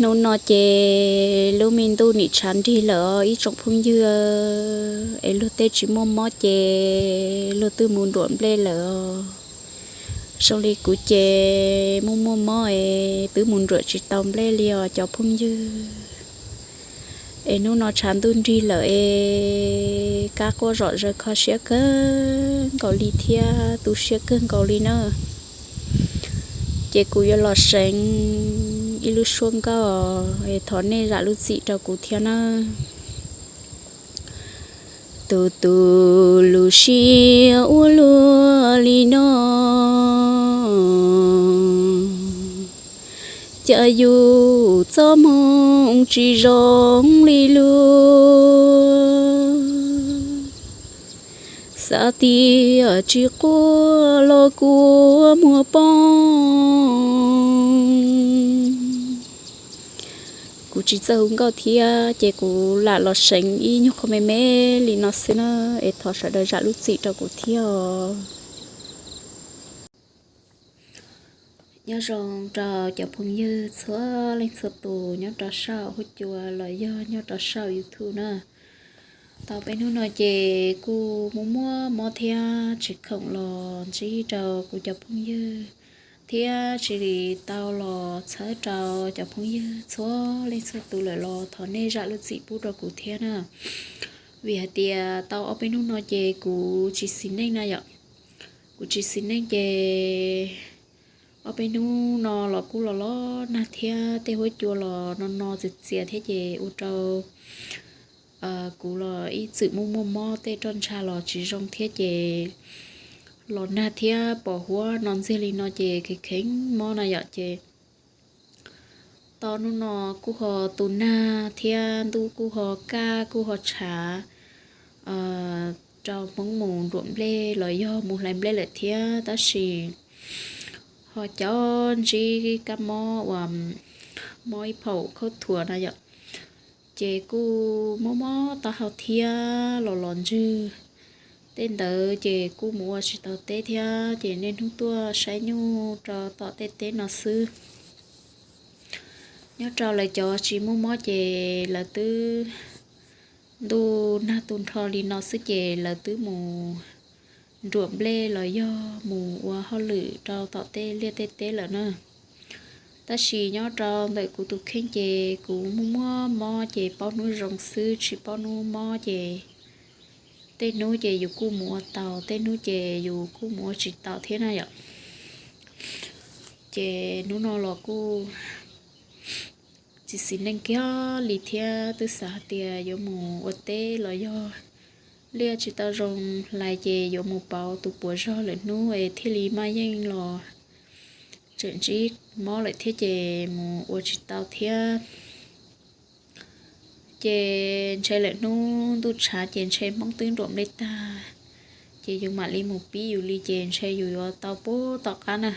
Hnub no ces lub me ntuj nim tshav nrig lawm os ib tsoom phooj ywg, es luag tej tsis muaj mob ces luag twb mus nruam nplej lawm os. Zoo li kuv ces muaj muaj mob es twb mus nruam tsis tau nplej li os cov phooj ywg. Es hnub no tshav ntuj nrig lawm es kab quaj zom zaws kho siab kawg nkaus li thiab tu siab kawg nkaus li na. Ces kuv yuav los seev ib lub suab nkauj es thov nej zam lub txim rau kuv thiab nawb. Tus tus lus siab ua luaj li no, cas yus txoj hmoo tsis zoo li luag. Xav tias tsis quaj los kuv muag poob. Kuv tsis txawj hu nkauj thiab ces kuv lam los seev ib nyuag qho me me li no xwb na, es thov sawv daws zam lub txim rau kuv thiab os. Nyob zoo rau cov phooj ywg txhua leej txhua tus nyob rau saum huab cua los yog nyob rau saum YouTube na. Tau peb hnub no ces kuj muaj muaj mob thiab tsis khoom los ntsib rau kuv cov phooj ywg thiab tsis tau los txhawb rau cov phooj ywg txhua leej txhua tus lawm los thov nej zam lub txim pub rau kuv thiab na. Vim hais tias tau ob peb hnub no ces kuv tsis xis neej na yom. Kuv tsis xis neej ces ob peb hnub no los kuj los los nag thiab tej huab cua los no no txias txias thiab ces ua rau kuv los ib txwm muaj muaj mob tej roj ntsha los tsis zoo thiab ces los nag thiab pos huab no ntxiag li no ces kheev kheev mob na yom ces tau hnub no kuj ho tu nag thiab ntuj kuj ho kaj kuj ho tshav rau Hmoob mus nruam nplej los yog mus hlais nplej lawm thiab tab sis ho cov ntsib kab mob uas mob ib phaum khaub thuas na yom. Ces kuj mob mob taub hau thiab los los ntswg. Tej ntawd ces kuj mus ua tsis tau teb thiab ces niaj hnub tuaj saib nyuj rau tom tej teb no xwb. Nyob rau lawv cov tsis muaj mob ces lawv twb ntuj nag tu nrho li no xwb ces lawv twb mus nruam nplej los yog mus ua hauj lwm rau tom tej liaj tej teb lawm na. Tab sis nyob rau ntawm kuv tus kheej ces kuv muaj muaj mob ces paub hnub zoo xwb tsis paub hnub mob ces tej hnub ces yus kuj mus ua tau tej hnub ces yus kuj mus ua tsis tau thiab na yom. Ces hnub no los kuj tsis xis neej kiag li thiab twb xav hais tias yuav mus ua teb los yog liaj tsis tau zoo hlais ces yuav mus pauv tus puas zog lwm hnub es thiaj li maj yeej los tseem ntsib mob lawm thiab ces mus ua tsis tau thiab. Ces ntshe lwm hnub ntuj tshav ces ntshe Hmoob twb nruam nplej tag, ces yus mam li mus pib yus li ces ntshe yus yuav tau pub tom qab na.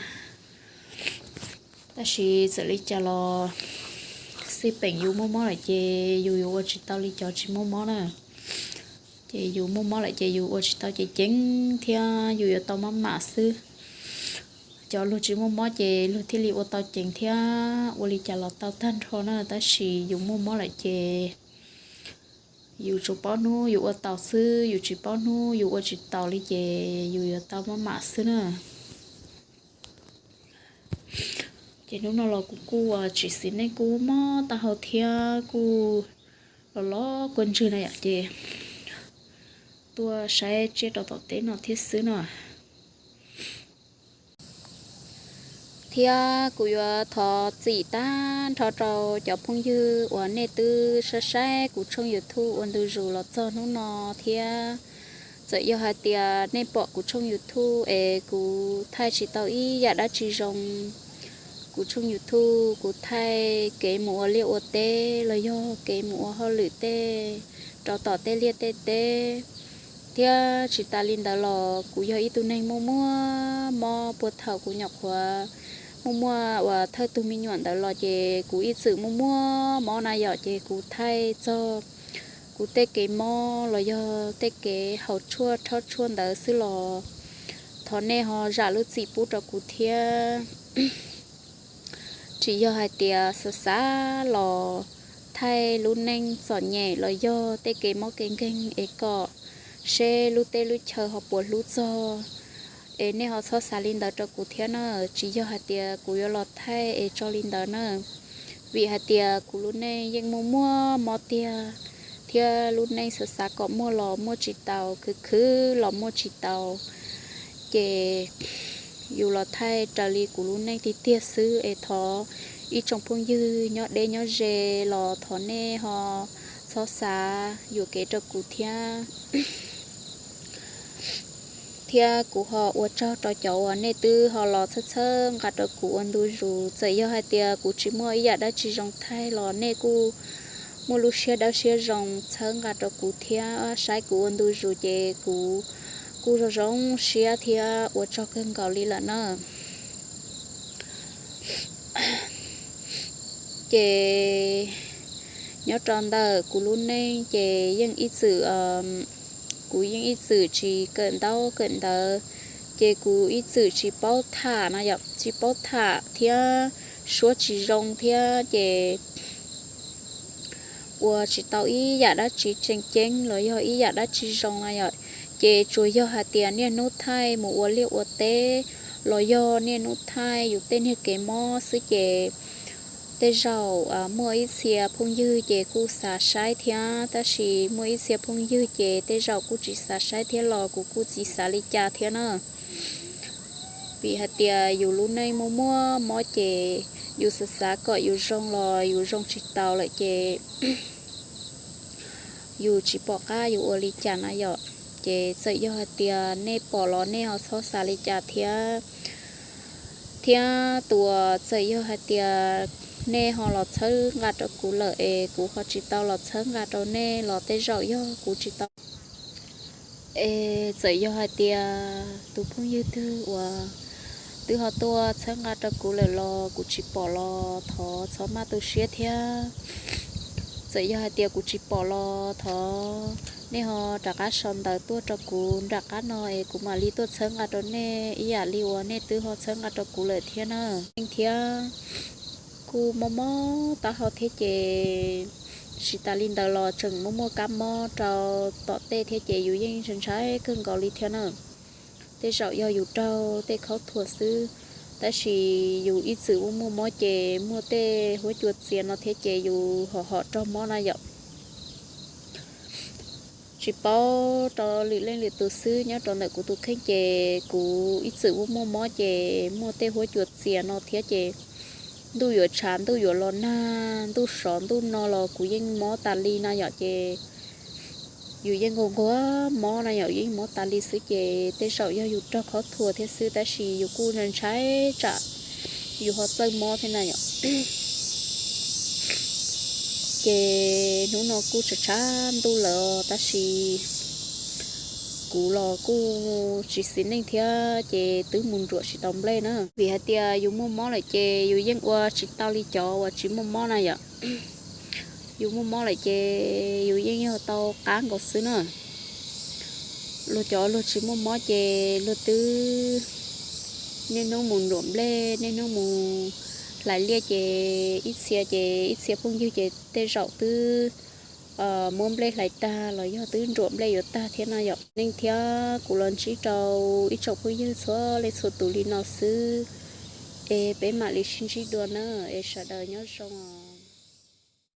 Tab sis txawm li cas los xij peem yus muaj mob lawm ces yus yuav ua tsis tau li cov tsis muaj mob na. Ces yus muaj mob lawm ces yus ua tsis tau ces ceev thiab yus yuav tau maj mam xwb. Cov luag tsis muaj mob ces luag thiaj li ua tau ceev thiab ua li cas los tau tag nrho na, tab sis yus muaj mob lawm ces yus tsuas paub hnub yus ua tau xwb, yus tsis paub hnub yus ua tsis taus li ces yus yuav tau maj mam xwb na. Ces hnub no los kuv kuj tsis xis neej kuj mob taub hau thiab kuj los los kua ntswg na yom, ces tuaj saib tsiab rau tom teb no thiab xwb no. Thiab kuv yuav thov txim tag nrho rau cov phooj ywg uas nej twb saib saib kuv tshooj YouTube ua ntu zus los txog hnub no thiab. Txawm yog hais tias nej pom kuv tshooj YouTube es kuv thaij tsis tau ib yam dab tsi zoo, kuv tshooj YouTube kuv thaij kev mus ua liaj ua teb los yog kev mus ua hauj lwm tej rau tom tej liaj tej teb. Thiab tsis tas li ntawd los kuv yog ib tug neeg muaj muaj mob puag thaum kuv nyuam qhuav muaj muaj uas thawj tug me nyuam ntawd los ces kuv ib txwm muaj muaj mob na yom, ces kuv thaij txog kuv tej kev mob los yog tej kev haus tshuaj rhaub tshuaj ntawd xwb los thov nej ho zam lub txim pub rau kuv thiab. Tsis yog hais tias xav xav los thaij lub neej txom nyem los yog tej kev mob kev nkeeg es kom seb lub teb lub chaw ho puas hlub txog, es nej ho txhob xav li ntawd rau kuv thiab na. Tsis yog hais tias kuv yuav los thaij es tso li ntawd na, vim hais tias kuv lub neej yeej muaj muaj mob tiag, thiab lub neej xav xav kom muaj los muaj tsis tau, khwv khwv los muaj tsis tau. Ces yus los thaij raws li kuv lub neej tiag tiag xwb es thov ib tsoom phooj ywg nyob deb nyob ze los thov nej ho txhob xav yuam kev rau kuv thiab. Thiab kuv ho ua tsaug rau cov uas nej twb ho los txhawb txhawb nqa rau kuv ua ntu zus. Txawm yog hais tias kuv tsis muaj ib yam dab tsi zoo thaij los nej kuj muaj lub siab dawb siab zoo txhawb nqa rau kuv thiab saib kuv ua ntu zus ces kuv kuj zoo zoo siab thiab ua tsaug kawg nkaus li lawm na. Ces nyob rau ntawm kuv lub neej ces yeej ib txwm, kuv yeej ib txwm tsis kawm ntaub kawm ntawv, ces kuv ib txwm tsis paub tham no yom, tsis paub tham thiab suab tsis zoo thiab ces ua tsis tau ib yam dab tsi tseem ceeb los yog ib yam dab tsi zoo na yom. Ces tsuas yog hais tias niaj hnub thaij mus ua liaj ua teb los yog niaj hnub thaij yus tej niag kev mob xwb ces tej zaum muaj ib txhia phooj ywg ces kuj xav saib thiab, tab sis muaj ib txhia phooj ywg ces tej zaum kuj tsis xav saib thiab los kuv kuj tsis xav li cas thiab na. Vim hais tias yus lub neej muaj muaj mob ces yus xav xav kom yus zoo los yus zoo tsis tau lawm ces yus tsis pom qab yus ua li cas na yom. Ces txawm yog hais tias nej pom los nej ho txhob xav li cas thiab. Thiab tus uas txawm yog hais tias nej ho los txhawb nqa rau kuv lawm es kuv ho tsis tau los txhawb nqa rau nej los tej zaum yog kuv tsis tau. Es txawm yog hais tias tus phooj ywg twg uas twb ho tuaj txhawb nqa rau kuv lawm los kuv tsis pom los thov txhob maj tu siab thiab. Txawm yog hais tias kuv tsis pom los thov nej ho rov qab sau ntawv tuaj rau kuv nram qab no es kuv mam li tuaj txhawb nqa rau nej ib yam li uas nej twb ho txhawb nqa rau kuv lawm thiab na. Yeej thiab, kuj mob mob taub hau thiab ces tsis tas li ntawd los tseem muaj muaj kab mob rau tom tej thiab ces yus yeej ntshai ntshai kawg nkaus li thiab na. Tej zaum yog yus raug tej khaub thuas xwb, tab sis yus ib txwm muaj muaj mob ces muaj tej huab cua txias no thiab ces yus hom hom raug mob na yom. Tsis paub rau lwm leej lwm tus xwb, nyob rau ntawm kuv tus kheej ces kuv ib txwm muaj muaj mob ces muaj tej huab cua txias no thiab ces ntuj yuav tshav ntuj yuav los nag ntuj sov ntuj no los kuv yeej mob tas li na yom. Ces yus yeej nquag nquag mob na yom, yeej mob tas li xwb ces tej zaum yog yus raug khaub thuas thiab xwb, tab sis yus kuj ntshai tsam yus ho txawj mob thiab na yom. Ces hnub no kuj tshav tshav ntuj lawm tab sis kuv los kuj tsis xis neej thiab ces twb mus nruam tsis tau nplej na. Vim hais tias yus muaj mob lawm ces yus yeej ua tsis tau li cov uas tsis muaj mob na yom. Yus muaj mob lawm ces yus yeej yog tau qab nkaus xwb na. Luag cov luag tsis muaj mob ces luag twb niaj hnub mus nruam nplej, niaj hnub mus hlais liaj ces ib txhia ces ib txhia phooj ywg ces tej zaum twb muab nplej hlais tag los yog twb nruam nplej yuav tag thiab no yom. Neej thiab kuv los ntsib rau ib tsoom phooj ywg txhua leej txhua tus li no xwb, es peb mam li sib ntsib dua na, es sawv daws nyob zoo.